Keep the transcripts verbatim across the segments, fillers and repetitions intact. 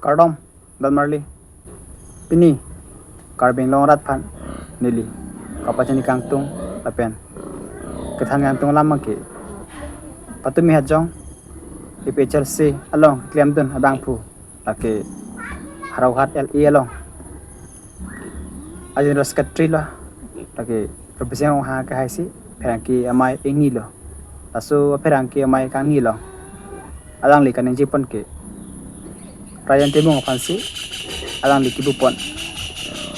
Kardom, don marli. Pini Karbi Anglong arat aphan neli kapachini kangtung lapen kethan kangtung alam ke patumi hajong A P H L C along klemdun abangphu lake Howraghat L A along a General Secretary lo, lake Rabising Ronghang ke haisi pherangke amei ingni lo. Laso pherangke amei kangni lo. Alangli kaningje pon ke Rajen Timung aphansi alangli kipu pon.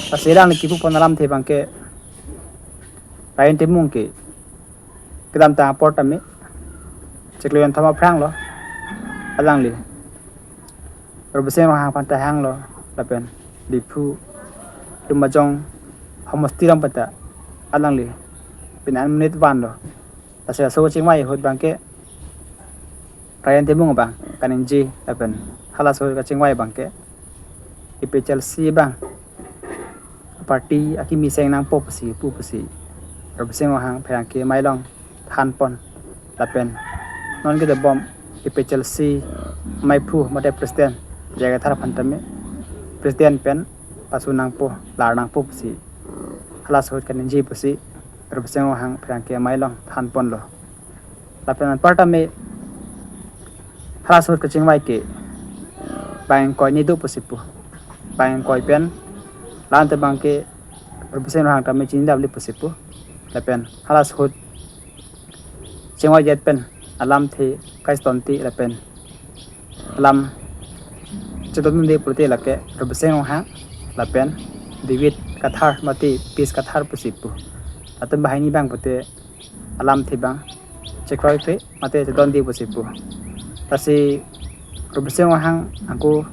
Lasi alangli kipu pon alamthe abang ke Rajen Timung ke kedamtang apor tame chiklo jonthom aphrang lo alangli Rabising Ronghang aphan ta hanglo lapen Diphu Lumbajong homosti along pen ta alangli pini an monit vanlo. Lasi laso kachingvai ahut abang ke Rajen Timung abang kaningje lapen halaso ahut kachingvai abang ke A P H L C abang party akimi seng nangpo pusi pu pusi Rabising Ronghang pherangke amei along than pon lapen non kedobom A P H L C ameiphu mate president J I Kathar aphan tame president pen pasu nangpo, lar nangpo pusi halaso ahut kaningje pusi Rabising Ronghang pherangke amei along than ponlo. Lapen anpar tame halaso ahut kachingvai ke bang ingkoi ni do pusi pu. Bang ingkoi pen la-an ta abang ke Rabising Ronghang tame chinidamle pusi pu. Lapen halaso ahut chingvai det pen alamthe kaitonti lapen alam chedondunde pulote lake Rabising Ronghang lapen David Kathar mate Peace Kathar pusi pu. Latum banghini abang pute alamthe abang chekroikre mate chedonde pusi pu. Lasi Rabising Ronghang ako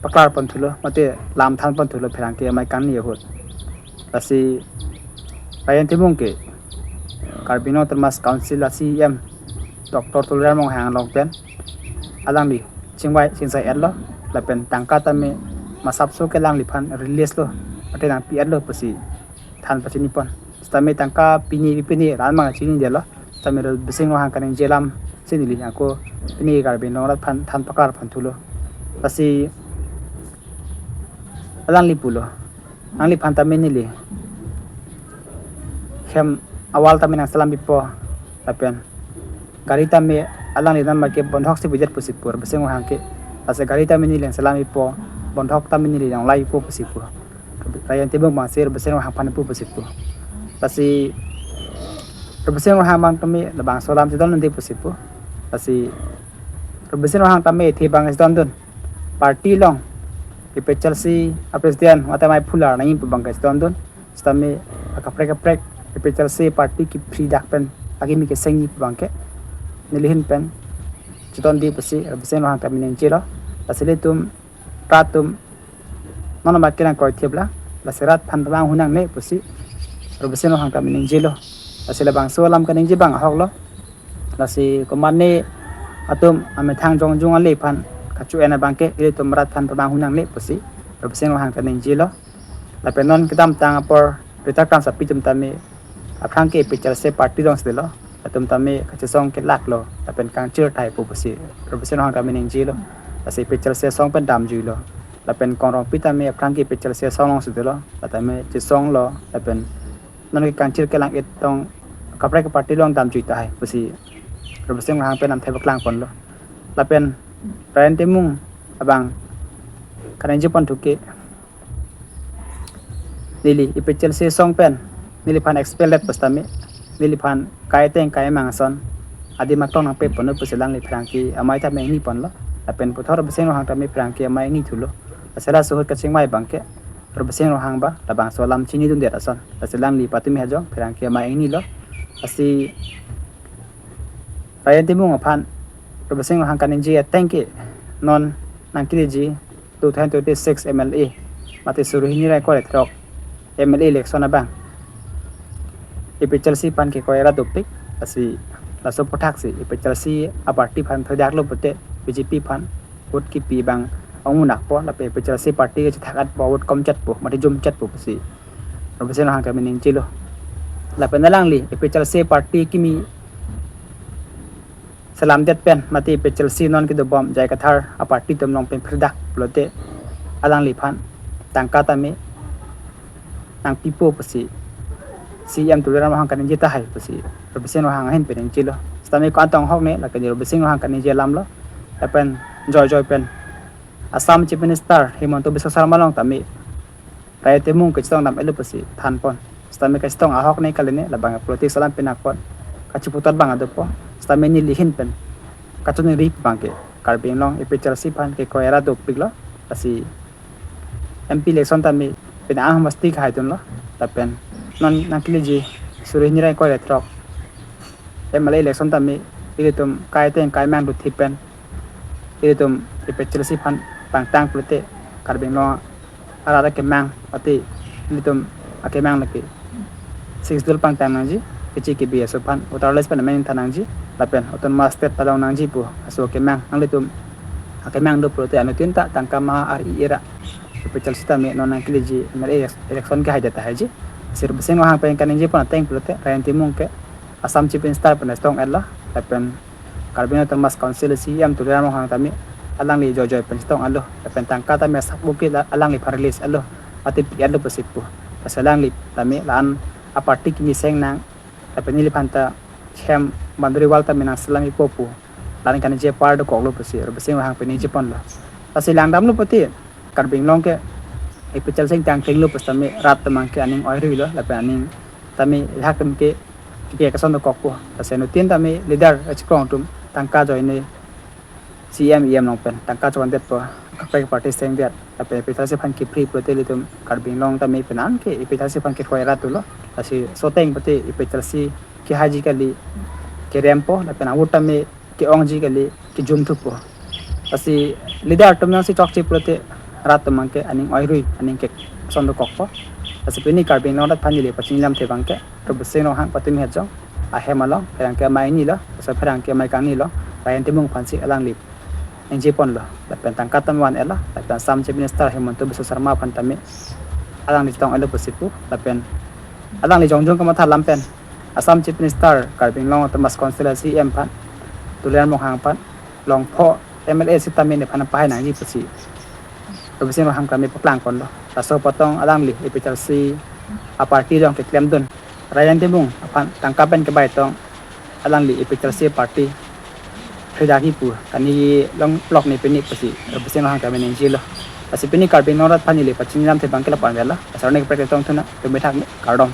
paklar ponthulo mate lam than ponthulo pherangke amei kangni ahut. Lasi Rajen Timung ke Karbi Anglong Autonomous Council a C E M Doctor Tuliram Ronghang along pen alangli chingvai chingsai etlo lapen tangka tame masapso ke alangliphan release lo, mate nangpi etlo pusi than pachini pon. Sitame tangka pini pini ran mang chinidetlo. Sitame Rabising Ronghang kaningje alamsi neli ako pini Karbi Anglong arat aphan than paklar ponthulo. Lasi alangli pulo, nangliphan tame neli hem awal tame nangselam pipo lapen gari tame alangli nama ke bondhok si bijet pusi pu Rabising Ronghang ke. Lasi gari tame neli nangselam pipo, bondhok tame neli nanglai pipo pusi pu. Rajen Timung abangsi Rabising Ronghang aphan pu pusi pu. Lasi Rabising Ronghang abang tame labangso alam chedondunde pusi pu. Lasi Rabising Ronghang tame athe abang chedondun. Party along A P H L C a president mate ameiphu lar nangji pu abang ke chedondun. Sitame akaprek kaprek A P H L C party kepri dak pen akimi kesengji pu abang ke neli ahin pen chedonde pusi Rabising Ronghang tame ningjelo. Lasi ilitum rat atum non abang ke nangkroithip lang, lasi rat aphan pamanghu nangne pusi Rabising Ronghang tame ningjelo. Lasi labangso alam kaningje abang ahoklo. Lasi komatne atum amethang jongjung ale aphan kachu-en abang ke ilitum rat aphan pamanghu nangne pusi Rabising Ronghang ta ningjelo. Lapen non kedamtang apor rita kramsapi atum tame aphrang ke A P H L C party alongsi dolo. Latum tame kachesong kelak lo lapen kangchir thai pu pusi Rabising Ronghang tame ningjelo. Lasi A P H L C asong pen damjuilo. Lapen Kongrongpi tame aphrang ke A P H L C asong alongsi dolo. Latame chesonglo lapen non ke kangchir kelang-et tong kaprek party along damjui tahai pusi Rabising Ronghang pen lamthe paklang ponlo. Lapen Rajen Timung abang kaningje ponthu ke neli A P H L C asong pen neliphan expel det pusitame neliphan kai ateng kai amang ason adim aklong nangpe ponlo pusi alangli pherangke amei tame ingni ponlo. Lapen puthot Rabising Ronghang tame pherangke amei ingnithulo. Lasi laso ahut kachingvai abang ke Rabising Ronghang abang labangso alam chinidundet ason. Lasi alangli patumi hajong pherangke amei ingnilo. Lasi Rajen Timung aphan Rabising Ronghang kaningje ateng ke non nangkeleji two thousand twenty-six M L A mate suri hini ra ingkoi ra throk M L A election abang A P H L C aphan ke koi rat dopik, lasi laso aphuthaksi A P H L C a party aphan thoidaklo pute B J P aphan vote kipi abang ongmunak po, lapen A P H L C party ke chethak-at po, vote komchet po mate jumchet po pusi Rabising Ronghang tame ningjelo. Lapen alangli A P H L C party kimi selamdet pen mati APHLC non kedobom J I Kathar aparty atum along pen phirdak pulote alangliphan tangka tame nangpipo pusi CEM Tuliram Ronghang kaningje tahai pusi Robert Sing Ronghang ahin pen ningjelo. Sitame ko-an tong ahok ne, lake Robert Sing Ronghang kaningje alam lo. Lapen joijoi pen Assam Chief Minister Himanta Biswa Sarma along tame rai timung kachetongdam-etlo pusi thanpon. Sitame kachetong ahok ne kali ne, labang politics alam pinakpon. Kachiputar abang adopo. Sitame neli ahin pen kachiningri abang ke Karbi Anglong APHLC aphan kekroi arat dopiklo. Lasi MP election tame pini aham masti kahai dunlo. Lapen non nangkeleji suri hini ra ingkoi ra throk MLA election tame ilitum kai ateng kai amang dothe pen ilitum APHLC aphan pangtang pulote Karbi Anglong arat akemang, ati ilitum akemang lake Sixth Schedule pangtang nangji, kechi kebi aso aphan voter list pen amen than nangji, lapen autonomous state padong nangji pu aso akemang. Nanglitum akemang do pulote anuttin ta tangka maha ar-i ra APHLC tame non nangkeleji MLA election kehaidet tahaiji. Lasi Robert Sing Ronghang pen kaningjepon ateng pulote rai timung ke Assam Chief Minister pen chetong-etlo, lapen Karbi Anglong Autonomous Council CEM Tuliram Ronghang tame alangli joijoi pen chetong-etlo, lapen tangka tame asap buki la alangliphan release-etlo, mati pi-etlo pusi pu. Lasi alangli tame la-an aparty kimi seng nang, lapen neliphan ta hem boundary wall tame nangselampo pu, la-an kaningje apar dokoklo pusi Robert Sing Ronghang pen ningjeponlo. Lasi langdamlo pulote Karbi Anglong ke APHLC ingtang klinglo pusitame rat atum abang ke aning oiruilo, lapen aning tame lahak atum ke kiki kason dokokpo. Lasi anuttin tame leader achikrong atum tangka joine CEM EM along pen tangka chevandetpo, kaprek party sengdet, lapen APHLC aphan kepri pulote ilitum Karbi Anglong tame penan ke APHLC aphan kekroi arat dolo. Lasi laso ateng pulote APHLC kehaiji kali, kerempo, lapen avote tame ke-ongji kali, kejum thupo. Lasi leader atum nangsi chokche pulote rat atum abang ke aning oirui, aning keson dokokpo. Lasi pini Karbi Anglong arat aphan neli pachinilamthe abang ke Robert Sing Ronghang patumi hejong ahem along pherangke amei inilo, laso pherangke amei kangnilo, rai timung aphansi alangli ningjeponlo, lapen tangka tame van-etlo, lapen Assam Chief Minister Himanta Biswa Sarma aphan tame alangli chetong-etlo pusi pu, lapen alangli jongjong kamatha alam pen Assam Chief Minister, Karbi Anglong Autonomous Council CEM aphan, Tuliram Ronghang aphan, longpho MLA seat tame nephan pahai nangji pusi Robert Sing Ronghang tame paklangponlo. Laso apot tong alangli APHLC aparty along keklemdun rai timung aphan tangka pen kebai tong alangli APHLC party phridakji pu kaningje longlok ne pini pusi Robert Sing Ronghang tame ningjelo. Lasi pini Karbi Anglong arat aphan neli pachinilamthe abang ke lapu-an avelo. Lasi arni kaprek chetongthu nang, tumethak ne, kardom.